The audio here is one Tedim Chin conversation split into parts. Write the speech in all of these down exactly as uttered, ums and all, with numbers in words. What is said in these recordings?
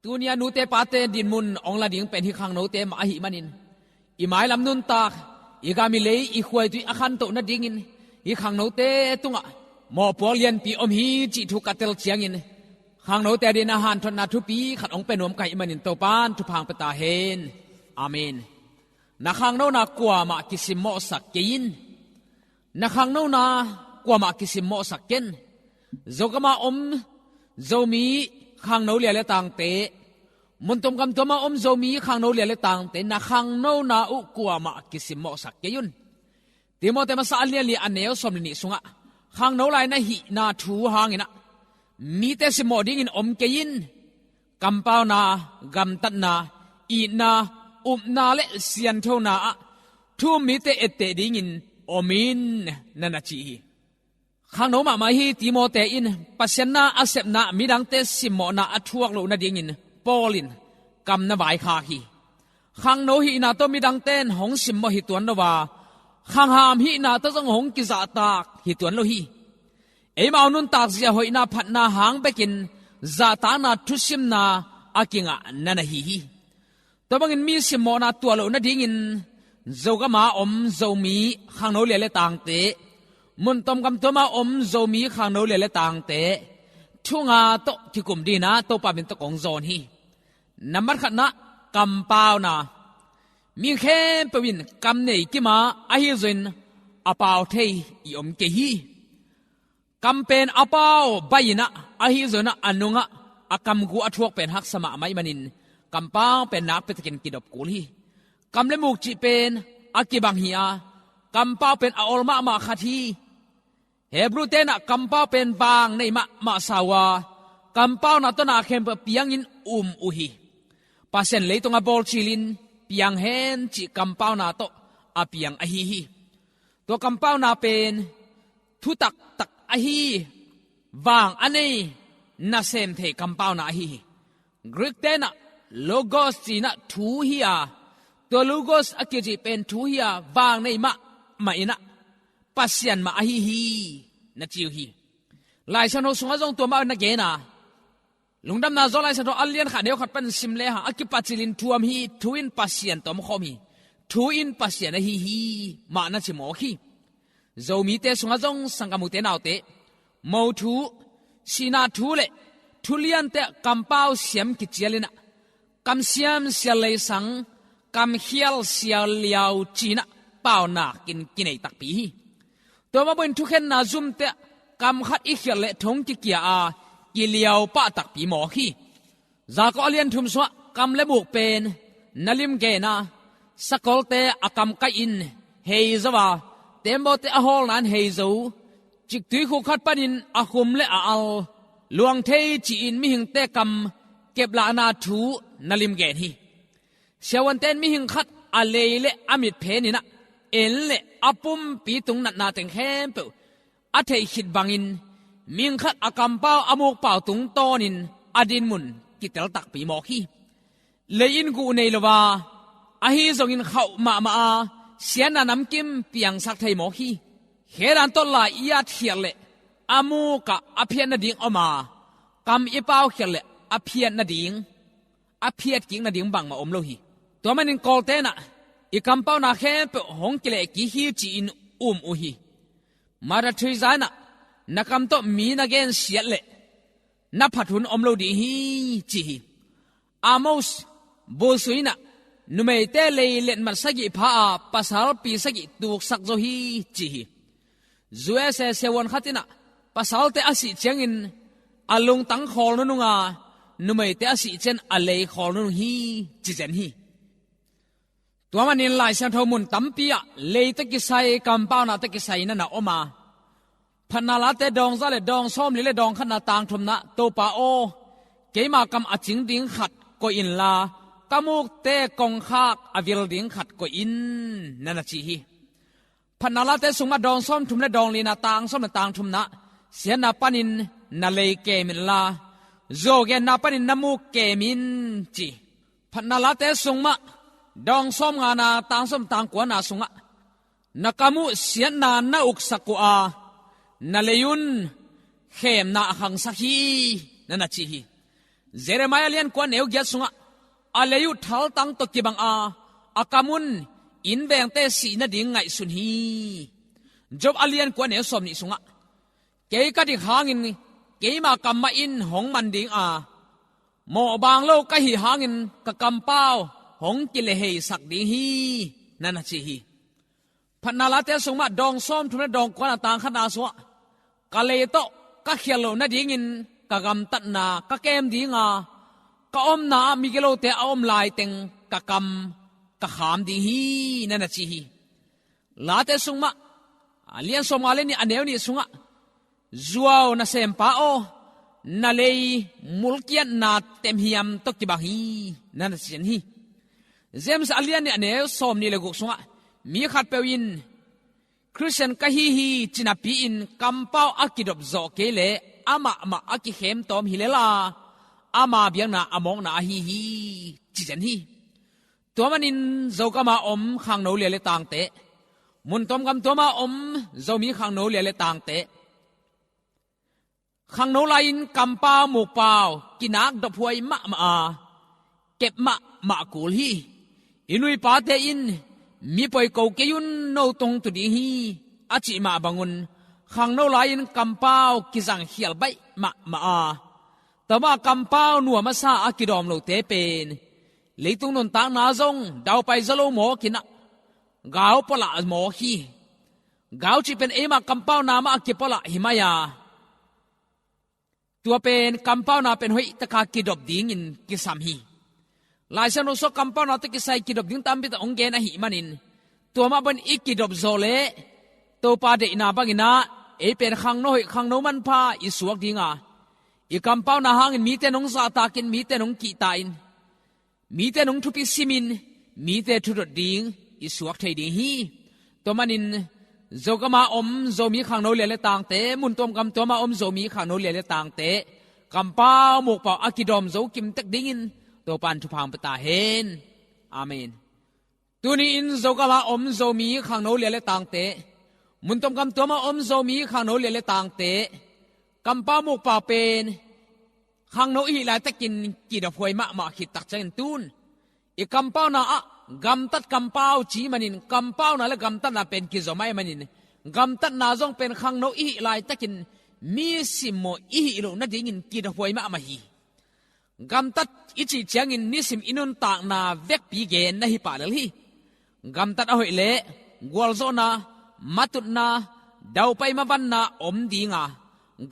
Tuni-a nute pate dinmun ong la ding pen hih khangnote mah ahih manin, i mailam nuntak, i gam i lei, i khuaitui a khantoh nadingin hih khangnote tungah mawhpuak lianpi om hi cih thu ka tel ciangin, khangnote adingin a hanthotna thupi khat ong pia nuam ka hih manin Topa'n thupha ong pia ta hen. Amen. Na khangnona kuamah kisimmawhsak kei in. Na khangnona kuamah kisimmawhsak ken. Zogam a om Zomi khangno lia le tangte, mun tuam gam tuam a om Zomi khangno lia le tangte, na khangnona uh kuamah kisimmawhsak kei un. Timote masa a lian li a neu sawm le nih sungah khangno lai na hihna thu hangin ah mite simmawh dingin om kei in. Kampauna, gamtatna, itna, upna le sianthona ah thu-um mite etteh dingin om in, na na ci hi. Khangno mahmah hi Timote in Pasian na a sepna, midangte simmawhna a thuak loh nadingin Paul in kam na vaikhak hi. Khangno hihna tawh midangte in hong simmawh hi tuan lo a, khangham hihna tawh zong hong kizahtak hi tuan lo hi. Eimau nuntak zia hoihna phatna hang bekin zahtakna thusimna a kingah na na hi hi. Tua bangin mi simmawhna tuah loh nadingin Zogam a om Zomi khangno lia le tangte, mun tuam gam tuam a om Zomi khangno lia le tangte thu nga tawh kikum dingin ah Topa min tawh kong zawn hi. Nambat khatna, kampauna. Mi khempeuh in kam nei kim a, ahi zongin a pau thei i om kei hi. Kam pen a pau baih in ah, ahi zongin ah a nungah a kamgu a thuak pen haksa mahmah ahih manin kampau pen nakpi takin kidop kul hi. Kam le muk cih pen a kibang hi a, kampau pen a ol mahmah khat hi. Hebru te'n ah kampau pen vang nei mahmah sa uh a, kampauna tawh na khempeuh piangin um uh hi. Pasian leitung a bawl cilin piang hen cih kampauna tawh a piang ahi hi. Tua kampauna pen thu taktak ahi, vang a nei, nasem thei kampauna ahi hi. Greek te'n ah logos ci-in ah thu hi a, tua logos a kicih pen thu hi a, vang nei mahmah in ah Pasian mah ahi hi, na ci uh hi. Lai Siangtho sungah zong tua mah na gen a, Lungdamna Johan Lai Siangtho a lian khat neu khat pan sim le hang a kipat cilin thu om hi, thu in Pasian tawh om khawm hi, thu in Pasian ahi hi, mah na ci mawk hi. Zomite sungah zong sanggam ute naute, mo thu, sihna thu le thu liante ah kampau siam kicial in ah, kam siam sial leisang, kam khial sial liau ci-in ah paunakin kinei takpi hi. Tua mah bangin thukhenna zumte ah kam khat i khialh leh thong kikia a, kiliau pah takpi mawk hi. Jakob a lian thum sungah kam le muk pen na lim gen a, sakolte a kam kaih in hei zo a, teembaute a hawlna in hei zo, ciktui khuk khat panin a khum le a al, luang thei ci-in mihingte kam keplahna thu na lim gen hi. Siavuante in mihing khat a lei le a mitphen in ah en le a pumpi tung natna teng khempeuh a theih khit bangin, mihing khat a kampau a mukpau tungtawnin a dinmun kitel takpi mawk hi. Lei in guh nei lo a, ahi zongin khauh mahmah a, siatna namkim piangsak thei mawk hi. Khe dan tawh lai i atkhiat leh a muk ah a phiat nading om a, kam i paukhiat leh a phiat nading, a phiatkik nading bangmah om lo hi. Tua manin Kawlte'n ah i kampauna khempeuh hong kilehkik hi ci-in um uh hi. Mother Teresa in ah, na kam tawh mi na gensiat leh na phat hun om lo ding hi, ci hi. Amos Bullsui in ah, numeite lei letmat sagih pha a, pasalpi sagih tuksak zo hi, ci hi. U S A siavuan khat in ah, pasalte a sih ciangin a lungtang khawl nunung a, numeite a sih ciang a lei khawl nunung hi, ci zen hi. Tua manin Lai Siangtho mun tampi ah lei tawh kisai, kampauna tawh kisai na na om a, Phatna Late dawng za le dawng sawmli le dawng khatna tang thumna, Topa aw, keima kam a cing ding khat koih inla, ka mukte kongkhak a vil ding khat koih in, na na ci hi. Phatna Late sung mah dawng sawmthum le dawng lina, tang sawm le tang thumna, siatna panin na lei kem inla, zuau genna panin na muk kem in, ci. Phatna Late sung mah dawng sawmngana, tang sawm tang kuana sungah, na kam uh siatna na uksak uh a, na lei un khemna a khangsak hi, na na ci hi. Jeremiah lian kua neu giat sungah a lei uh thaltang tawh kibang a, a kam un innvengte sih nading ngaihsun hi. Job a lian kua neu sawm nih sungah, kei ka dik hangin keima kam mah in hong man ding a, mawhbaang lo ka hih hangin ka kampau hong kilehheisak ding hi, na na ci hi. Phatna Late sung mah dawng sawmthum le dawng kuana tang khatna sungah, ka lei tawh ka khial loh nadingin ka gamtatna ka kem ding a, ka omna ah migilote a om laiteng ka kam ka kham ding hi, na na ci hi. Late sung mah a lian sawmnga le nih a neu nih sungah, zuau nasempa aw, na lei mulkiatna temhiam tawh kibang hi, na na ci hi. James a lian nih a neu sawmnih le guk sungah, mi khatpeuh in Khristian ka hi hi ci napi-in kampau a kidop zawh kei leh amah mah a kikhemtawm hi lel a, ama biakna a mawkna ahi hi, ci zen hi. Tua manin Zogam a om khangno lia le tangte, mun tuamgam tuam a om Zomi khangno lia le tangte, khangno lai-in kampau mukpau kinak dophuai mahmah a, kep mahmah kul hi. I nuipate in, mi poiko kei un, no tungtu ding hi, a cih mah bangun khangno lai-in kampau kizangkhial baih mahmah a, tua mah kampau nuam a sa a kidawm lote pen leitung nuntakna zong daupai zaw lo mawk in ah, gau pawlah mawk hi. Gau cih pen eima kampauna mah a kipawlah hi mai a, tua pen kampauna pen hoih taka kidop dingin kisam hi. Lai Siangtho sung kampauna tawh kisai kidop ding tampi tawh hong gen ahih manin, tua mah bangin i kidop zawh leh Topa deihna bangin ah, ei pen khangno hoih khangno manpha i suak ding a, i kampauna hangin mite nong zahtakin, mite nong kihta-in, mite nong thupi simin, mite thudot ding i suak thei ding hi. Tua manin Zogam a om Zomi khangno lia le tangte, mun tuamgam tuam a om Zomi khangno lia le tangte, kampau mukpau a kidawm zo kimtek dingin Topan thupha hong pia ta hen. Amen. Tuni-in Zogam a om Zomi khangno lia le tangte, mun tuamgam tuam a om Zomi khangno lia le tangte, kampau mukpau pen khangno i hih laitakin kidophuai mahmah khit tak ciangin tun i kampauna ah gamtat kampau ci manin, kampauna le gamtatna pen kizom ahih manin, gamtatna zong pen khangno i hih laitakin mi simmawh i hih loh nadingin kidophuai mahmah hi. Gamtat i cih ciangin nisim i nuntakna vekpi gen na hi pah lel hi. Gamtat a hoih leh gualzawhna, matutna, daupai mavanna om ding a,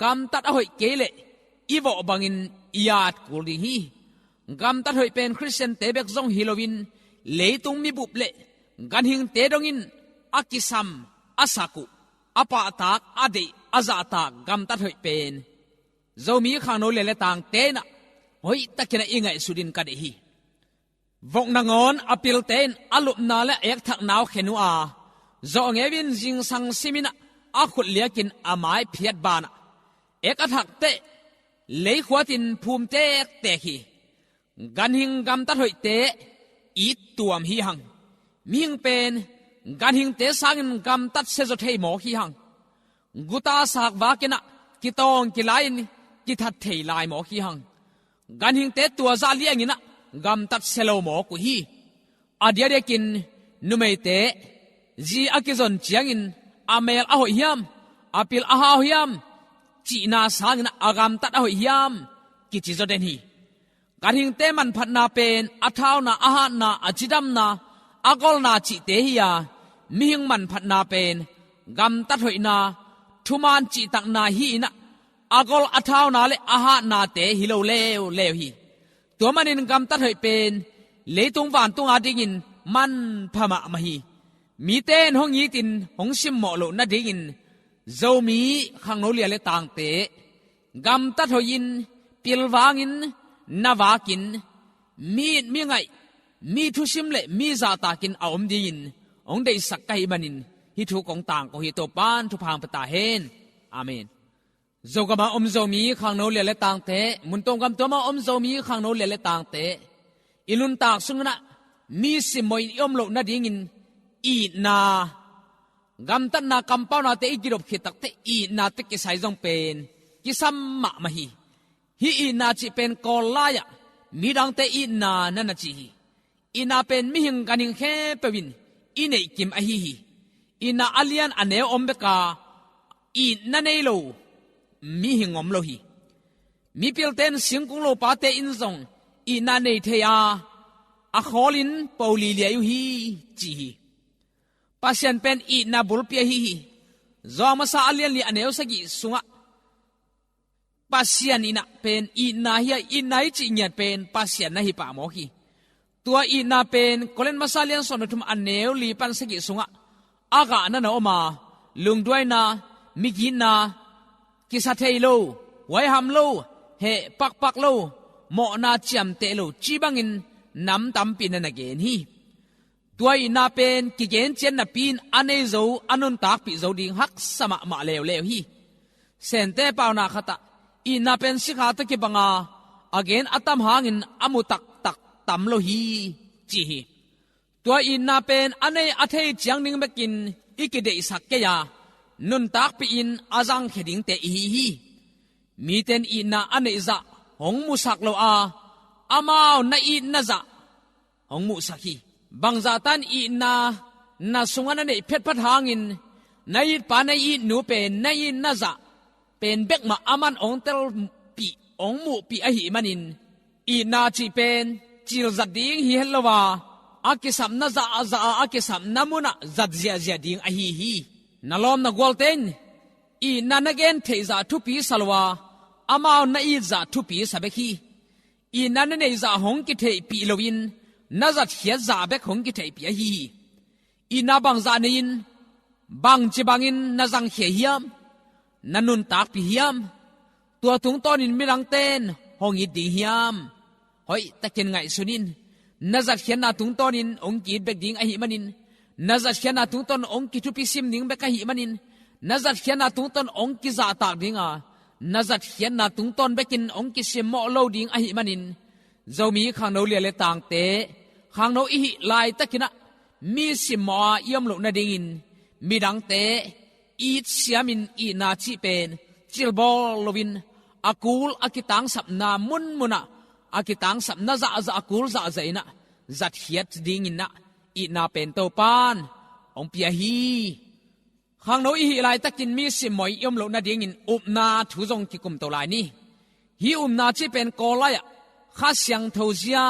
gamtat a hoih kei leh i vawh bangin i at kul ding hi. Gamtat hoih pen Khristiante bek zong hi loin, leitung mibup le ganhingte dongin a kisam, a sak uh, a pahtak, a deih, a zahtak gamtat hoih pen Zomi khangno lia le tangte in ah hoihtakin ah i ngaihsut in ka deih hi. Vok nangawn a pilte in a lupna le a ekthakna uh khen uh a, zawh ngeu in zingsang sim in ah a khut liakin a mai phiat banah, ek a thak teh leikhuat in phum tektek hi. Ganhing gamtat hoihte it tuam hi hang. Mihing pen ganhingte sangin gamtat siazaw thei mawk hi hang. Guta sak vakin ah kitawng kilai-in kithat thei lai mawk hi hang. Ganhingte tua zah liangin ah gamtat sia lo mawk uh hi. A diakdiakin numeite zi a kizon ciangin a mel a hoih hiam, a pil a hau hiam cihna sangin ah a gamtat a hoih hiam kici zaw den hi. Ganhingte manphatna pen a thauna, a hatna, a cidamna, a golna cihte hi a, mihing manphatna pen gamtat hoihna, thuman cihtakna hi in ah, a gol a thauna le a hatnate hi lo leuleu hi. Tua manin gamtat hoih pen leitung vantung adingin manpha mahmah hi. Mite in hong itin hong simmawh loh nadingin Zomi khangno lia le tangte gamtat hoihin, pilvangin, na vakin, mi it mi ngaih, mi thusim le mi zahtakin a om dingin hong deihsak ka hih manin hih thu kong tangko hi. Topan thupha hong pia ta hen. Amen. Zogam a om Zomi khangno lia le tangte, mun tuamgam tuam a om Zomi khangno lia le tangte, i nuntak sungin ah mi simmawh in i om loh nadingin itna, gamtatna kampaunate i kidop khit tak teh itna tawh kisai zong pen kisam mahmah hi. Hih itna cih pen Kawl lai-ah midangte itna na na ci hi. Itna pen mihing ganhing khempeuh in i neih kim ahi hi. Itna a lian a neu om beka itna nei lo mihing om lo hi. Mipilte in singkung lopate in zong itna nei thei a, a khawlin po liliai uh hi, ci hi. Pasian pen itna bulpi ahi hi. Johan masa a lian li a neu sagih sungah Pasian in ah pen itna hi a, itna i cih ngiat pen Pasian na hi pah mawk hi. Tua itna pen Korin masa lian sawm le thum a neu li pan sagih sungah a gah na na om a, lungduaina, migitna, kisa thei lo, huaiham lo, heh pakpak lo, mawhna ciamteh lo, ci bangin nam tampi na na gen hi. Tua itna pen kigen ciat napi in a nei zo, a nuntakpih zo ding haksa mahmah leuleu hi. Sente pauna khatah itna pen sikha tawh kibanga a gen a tam hangin a mu taktak tam lo hi, ci hi. Tua itna pen a nei a thei ciang ding bekin i kideihsak kei a, nuntakpih in a zangkhia dingte i hi hi. Mite in itna a neih zah hong musak lo a, amau na itna zah hong muhsak hi. Bangzah tan itna na sungah na neih phetphat hangin na itpa na itnu pen na itna zah pen bekmah a man hong telpih, hong muhpih ahih manin itna cih pen cilzat ding hi het lo a, a kisapna zahzah a, a kisapna munah zat ziahziah ding ahi hi. Na lawm na gualte in itna na gen theih zah thupi sa lo a, amau na it zah thupi sa bek hi. Itna na neih zah hong kitheihpih loin na zatkhiat zah bek hong kitheihpih ahi hi. Itna bangzah nei-in bangci bangin na zangkhia hiam, na nuntakpih hiam? Tua tungtawnin midangte in hong it ding hiam? Hoihtakin ngaihsun in. Na zatkhiatna tungtawnin hong ki-it bek ding ahih manin, na zatkhiatna tungtawn hong kithupisim ding bek ahih manin, na zatkhiatna tungtawn hong kizahtak ding a, na zatkhiatna tungtawn bekin hong kisimmawh lo ding ahih manin, Zomi khangno lia le tangte, khangno i hih laitakin ah mi simmawh a i om loh nadingin midangte it siamin itna cih pen cilbawl loin a kul a kitangsapna munmunah a kitangsapna zahzah a kul zahzah in ah zatkhiat dingin ah itna pen Topan hong pia hi. Khangno i hih laitakin mi simmawh i om loh nadingin upna thu zong kikumto lai ni. Hih upna cih pen Kawl lai-ah Kha Siangtho zia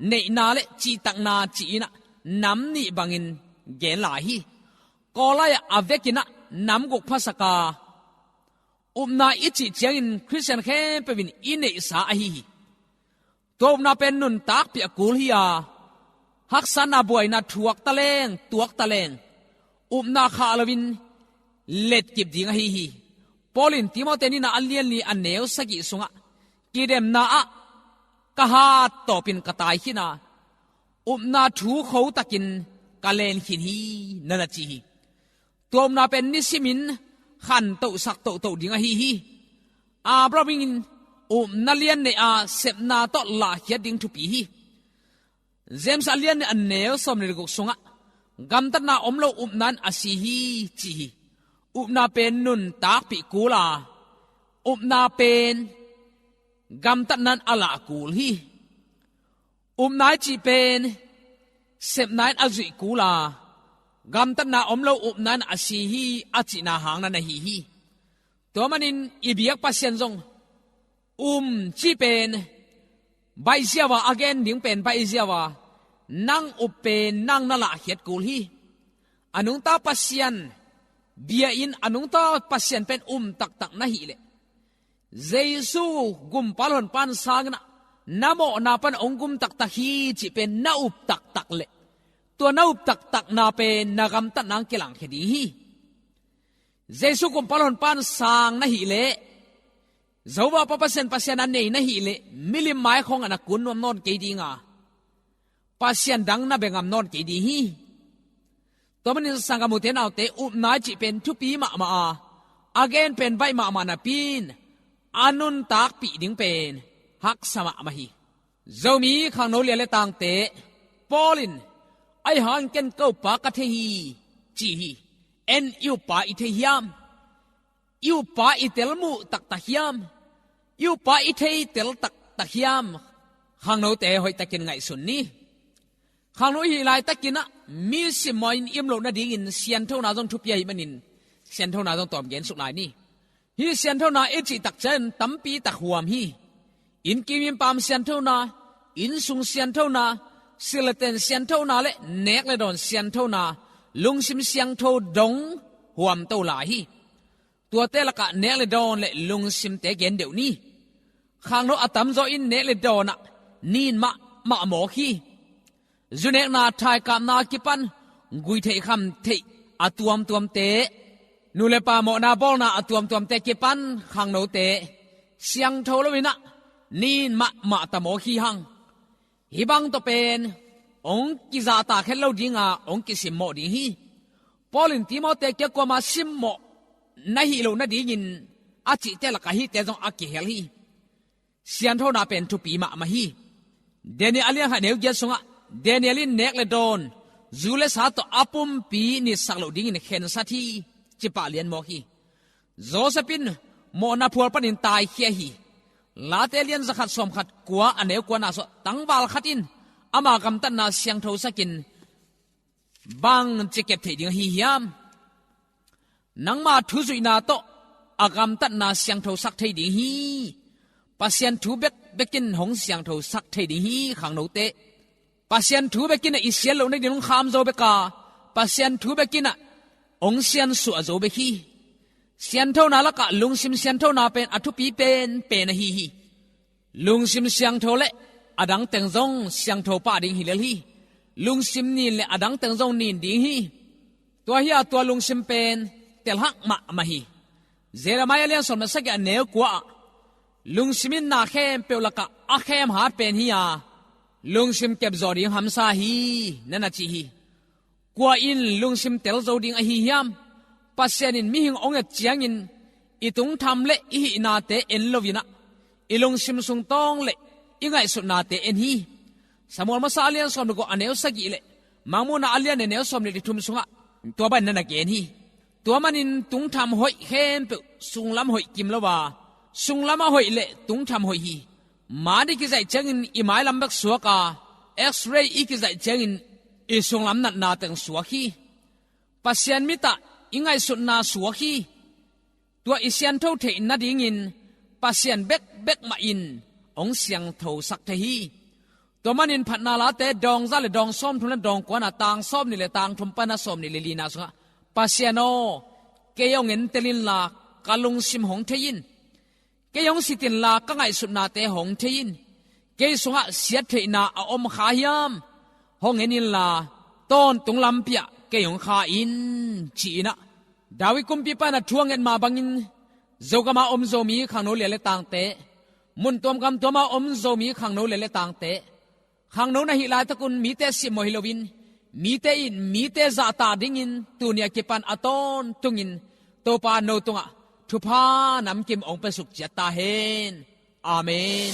neihna le cihtakna ci-in ah nam nih bangin gen lai hi. Kawl lai-ah a vekin ah nam guk phasak a, upna i cih ciangin Khristian khempeuh in i neihsa ahi hi. Tua upna pen nuntakpih a kul hi a, haksatna buaina thuak taleng, tuak taleng, upna khah loin letkip ding ahi hi. Paul in Timote nihna a lian li a neu sagih sungah, kidemna ah ka hat tawpin ka tai khin a, upna thu khotakin ka len khin hi, na na ci hi. Tua upna pen nisimin khantohsak tohtoh ding ahi hi. Abraham in upna lian nei a, sepna tawh lahkhiat ding thupi hi. James a lian nih a neu sawm le guk sungah, gamtatna om lo upna in a si hi, ci hi. Upna pen nuntakpih kul a, upna pen gamtatna in a lah kul hi. Upna i cih pen sepna in a zuih kul a, gamtatna om lo upna in a si hi, a cihna hang na na hi hi. Tua manin i biak Pasian zong um cih pen baih ziau a, a gen ding pen baih ziau a, nang up pen nang na lahkhiat kul hi. A nungta Pasian bia in, a nungta Pasian pen um taktak na hih leh, Jesu gumpa le honpa in sang in ah, na mawhna pan hong gum taktak hi cih pen na up taktak leh, tua na up taktakna pen na gamtatna hong kilangkhia ding hi. Jesu gumpa le honpa in sang na hih leh, Jehovah pa Pasian, Pasian a nei na hih leh, milim mai khawng ah na kun nuam nawn kei ding a, pasian dang na bia ngam nawn kei ding hi. Tua manin sanggam ute naute, upna i cih pen thupi mahmah a, a gen pen baih mahmah napi in, a nuntakpih ding pen haksa mahmah hi. Zomi khangno lia le tangte, Paul in, "Ahi hangin ken ka uppa ka thei hi," ci hi. En i uppa i thei hiam? I uppa i tel muh taktak hiam? i upa i thei tel taktak hiam? Khangnote hoihtakin ngaihsun ni. Khangno i hih laitakin ah mi simmawh in i om loh nadingin sianthona zong thupi ahih manin sianthona zong tawm gensuk lai ni. Hih sianthona i cih tak ciangin tampi tak huam hi. Inn kim inn paam sianthona, inn sung sianthona, silh le ten sianthona le nek le dawn sianthona, lungsim siangtho dong huamto lai hi. Tuate lakah nek le dawn le lungsimte gen deuh ni. Khangno a tamzaw in nek le dawnah nin mahmah mawk hi. Zunekna, thaikapna kipan guihtheih khamtheih a tuamtuamte, nu le pa mawhna bawlna a tuamtuamte kipan khangnote siangtho loin ah nin mahmah ta mawk hi hang. Hih bang tawh pen hong kizahtak het lo dinga hong kisimmawh ding hi. Paul in Timote kiang kuamah simmawh na hih loh nadingin a cihte lakah hihte zong a kihel hi. Sianthona pen thupi mahmah hi. Daniel a lian khat neu giat sungah Daniel in nek le dawn, zu le sa tawh a pumpi nitsak loh dingin khensat hi, ci pah lian mawk hi. Joseph in mawhna phual panin taikhia hi. Late lian zakhat sawmkhat kua a neu kuana sungah tangval khat in ama gamtatna siangthosakin bangci kep theih ding ahi hiam? Nangma thuzuihna tawh a gamtatna siangthosak thei ding hi. Pasian thu bekbek in hong siangthosak thei ding hi khangnote. Pasian thu bek in ah i siat loh nading hong kham zo bek a, Pasian thu bek in ah hong siansuah zo bek hi. Sianthona lakah lungsim sianthona pen a thupi penpen ahi hi. Lungsim siangtho le a dangteng zong siangtho pah ding hi lel hi. Lungsim nin le a dangteng zong nin ding hi. Tua hi a, tua lungsim pen telhak mahmah hi. Jeremiah lian sawm le sagih a neu kua ah lungsim in na khempeuh lakah a khem hat pen hi a, lungsim kepzawh ding hamsa hi, na na ci hi. Kua in lungsim tel zo ding ahi hiam? Pasian in mihing hong et ciangin i tungtham le i hihnate en loin ah i lungsim sung tawng le i ngaihsutnate en hi. Samuel masa a lian sawm le guk a neu sagih le Mangmuhna a lian nih a neu sawm le thum sungah tua bangin na na gen hi. Tua manin tungtham hoih khempeuh sunglam hoih kim lo a, sunglam a hoih le tungtham hoih hi. Man i kizaih ciangin i mailam bek suak a, X-ray i kizaih ciangin i sunglam natna teng suak hi. Pasian mitah i ngaihsutna suak hi. Tua i siangtho theih nadingin Pasian bekbek mah in hong siangthosak thei hi. Tua manin Phatna Late dawng za le dawng sawmthum le dawng kuana, tang sawmnih le tang thum pana sawmnih le lina sungah, Pasian aw, kei hong entel inla ka lungsim hong thei in. Kei hong sit inla ka ngaihsutnate hong thei in. Kei sungah siattheihna a om kha hiam? Hong en inla tawntung lampi ah kei hong kha in, ci-in ah David kumpipa in a thu a nget mah bangin Zogam a om Zomi khangno lian le tangte, mun tuam gam tuam a om Zomi khangno lian le tangte, khangno na hih laitakun mite simmawh hi loin, mite in mite zahtak dingin tuni a kipan a tawntungin Topa no tungah thupha namkim hong piasuk ciat ta hen. Amen.